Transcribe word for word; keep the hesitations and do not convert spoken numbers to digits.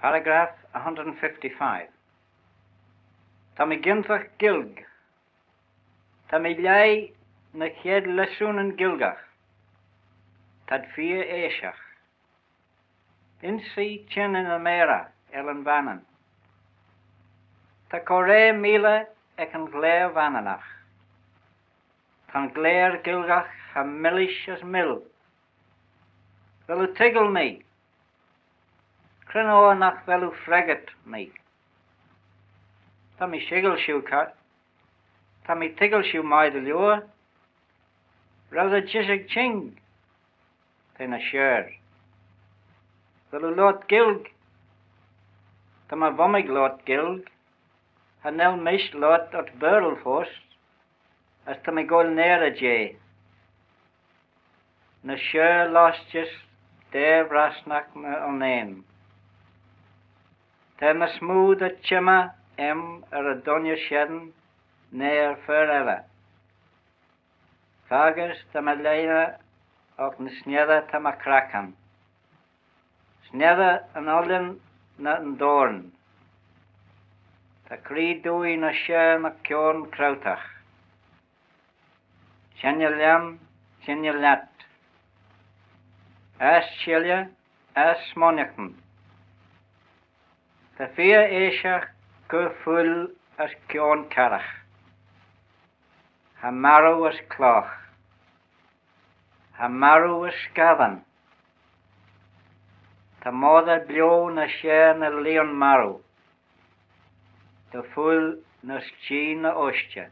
Paragraph a hundred and fifty-five. Ta mee gynsagh Gaelg. Ta mee lhaih ny chied lessoonyn Gaelgagh. T'ad feer aashagh. Ynsee çhengey ny mayrey, Ellan Vannin. Ta coraa meeiley ec yn ghlare Vanninagh. Ta'n ghlare Gaelgagh cha millish as mill. Vel oo toiggal mee? Cre'n oyr nagh vel oo freggyrt mee? Ta mee toiggal shiu car-, ta mee toiggal shiu mie dy liooar. Row dty jishig çhing? T'eh ny share. Vel oo loayrt Gaelg? Ta my vummig loayrt Gaelg. Cha nel mish loayrt ort Baarle foast, as ta mee goaill nearey jeh. Ny share lostys daa vrasnagh na unnane. Ta ny smoo dy chymmey aym er y dooinney shen na er fer elley. Faggys ta my lheiney agh ny sniessey ta my crackan. Sniessey yn uillin na yn doarn. Ta cree dooie ny share ny kione croutagh. Çhengey lhiam, çhengey lhiat. Ass shilley, ass smooinaghtyn. Ta feer aashagh cur fuill as kione carragh. Cha marroo as clagh. Cha marroo as scassyn. Ta moddey bio ny share na lion marroo. Ta fuill ny s'çhee na ushtey.